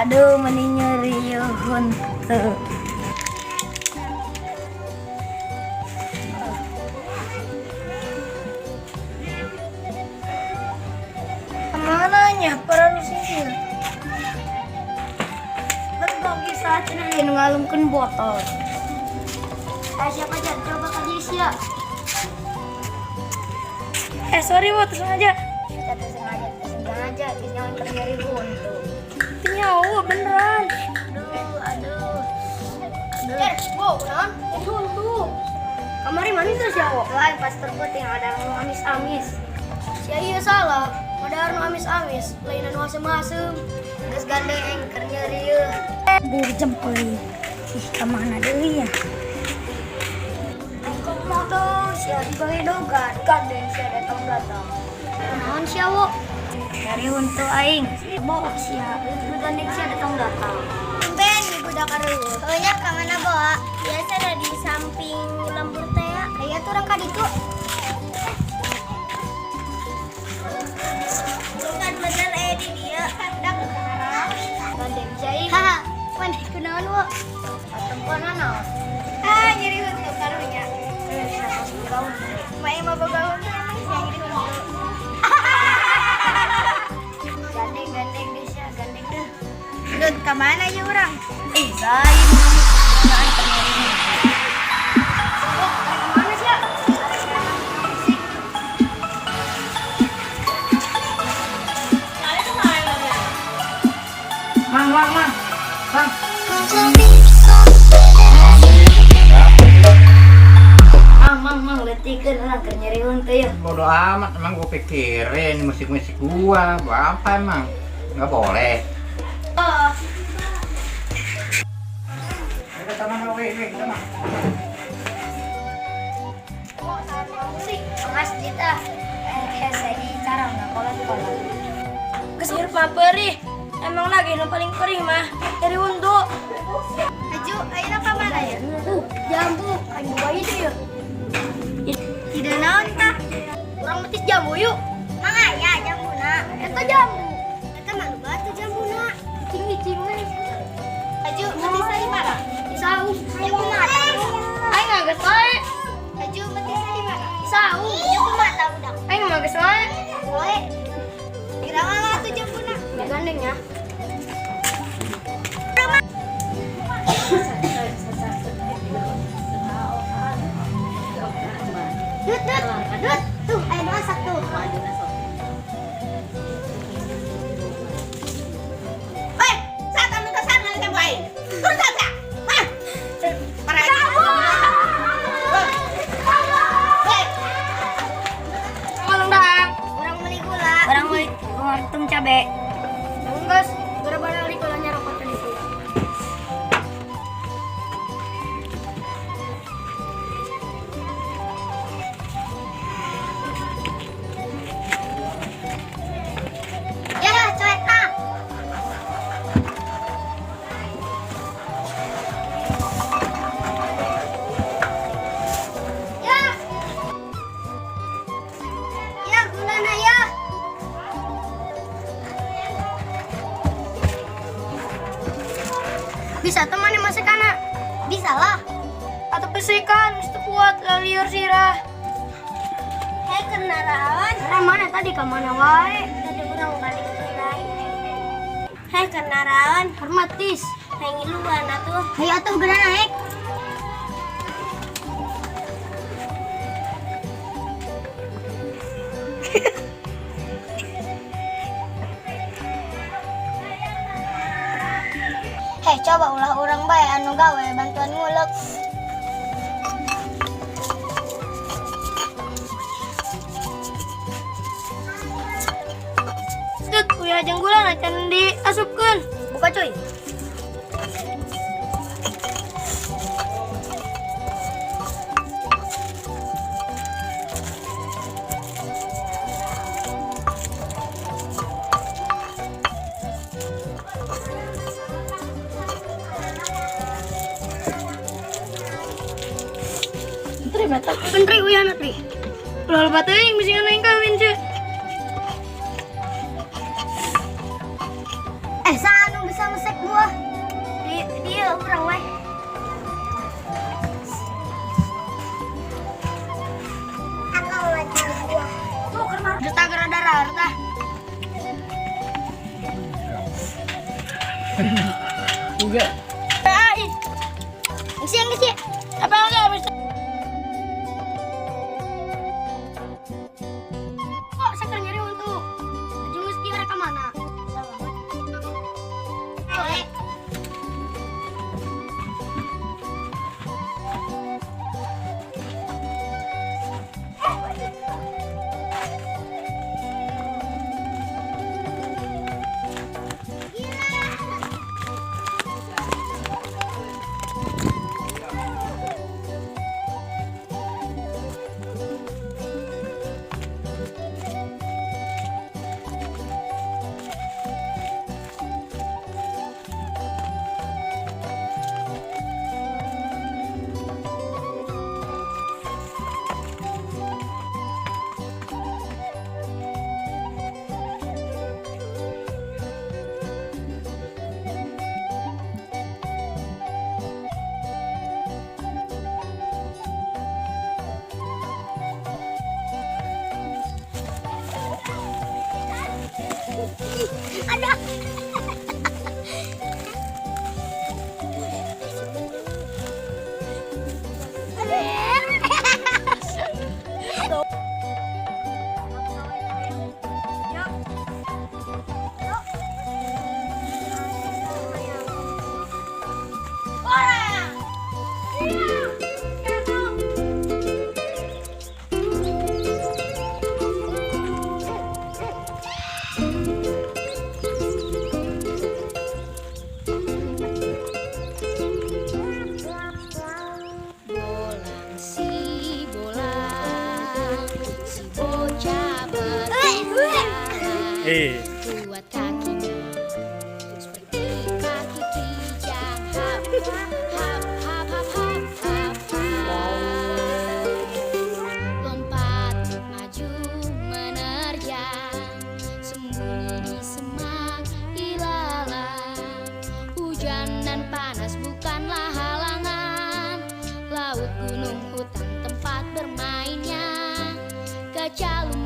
Aduh, meni nyeri huntu. Kemana nya para sihir? Berbagi saat ini ngalungkeun botol. Eh, siapa aja? Coba ka dieu sia. Eh, sorry, Wo, sengaja. Kita teu sengaja, teu sengaja, geus nyaho keur nyeri huntu. Nyawa beneran. Aduh, aduh. Aduh. Eh, Bo, naon? Nyeri huntu. Kamari mana itu sih, Wo? Lain pas terputing ada nu amis-amis. Sia iya salah. Padahal nu amis-amis, lain anu asem-asem. Geus gandeng aing keur nyeri yeuh. Bu jempol. Ih, kemana deui ya? Aing kok motor sia dibagedogan, gandeng sia datang-datang. Kunaon sia, Wo? Nyeri huntu aing. Bawa sia, gandeng sia datang-datang. Tumben ibu budak kareueuh. Heunya ka mana bawa? Biasa ada di samping lembur teh. Aya tuh urang ka ditu. Bukan bener eh di dia. Dak Gandeng sia ih. Haha, mana kunaon wo? Patemponan naon? Ah, nyeri huntu karunya. Eh, sia tos boga huntu. Mae mah boga huntu emang sia nyeri huntu. Gandeng gandeng deh sia, gandeng deh. Dut, ka mana ya urang? Eh, lain. Lain nyeri huntu. Kemana sih? Musik. Mang, mang, mang. Mang. Mang, mang, mang, leutikeun urang keur nyeri huntu ya. Bodoh amat, emang gua pikirin musik-musik gua. Buat apa emang? Nggak boleh. Oh. Ayo ke sana, weh, weh, ke sana. Kok sama musik? Masjid ah. Eh, hese di cara nggak kolot-kolot. Kesir mah perih. Emang lagi nu paling perih mah nyeri huntu. Aju, ayeuna ka mana ya? Jambu, aing boga ide ya. Tidak naon tah? Urang metis jambu yuk. Mang aya jambuna. Eta jambu. Eta mah nu batu jambuna. Cing-cing we. Aju, metis di mana? Di saung. Ayo kumaha tah? Aing mah geus wae. Aju, metis di mana? Di saung. Ayo kumaha tah budak? Aing mah geus wae. Wae. Kira lah tuh jambuna. Ya gandeng ya. Dut, dut, dut. Tuh, aya nu asak tuh. Hei, saat anu tasar ngali jambu aing. Turun saja. Hah? Para. Hei, Ngomong dang. Urang meuli gula. Urang meuli wartung cabe. Enggeus, gara-gara kalau nyarokot tadi itu. Ya, cuek tah. Ya. Ya, gulana ya. Bisa teman masuk kana. Bisa lah. Atau besikan, mesti kuat liur sirah. Hei, kendaraan. Orang mana tadi ke mana wae? Tadi urang balik ke lain. Hei, kendaraan. Hormatis. Hei, ngiluan atuh. Hayo atuh geura naik. Coba ulah urang bae anu gawe bantuan ngulek. Tut, uyah jeung gula can diasupkeun. Buka cuy. Tri mata. Pentri uyahna tri. Ulah lupa teuing bisi anu yang kawin cuy. Sa anu bisa mesek buah. Di dia urang we. Aku macam buah. Tuh keur getah gara darah tah. Juga. Ah, ih. Siang sih. Apa enggak bisa? Kok saya nyari untuk jungus dia rek mana? Ada. Bolang si bolang, si bocah bertulang. Kuat kakinya seperti kaki kijang. Hap, hap, hap, hap, hap, hap, hap. Lompat maju menerjang, sembunyi di semak ilalang. Hujan dan panas bukanlah halangan. Laut, gunung, hutan tempat bermainnya. Gajah lumba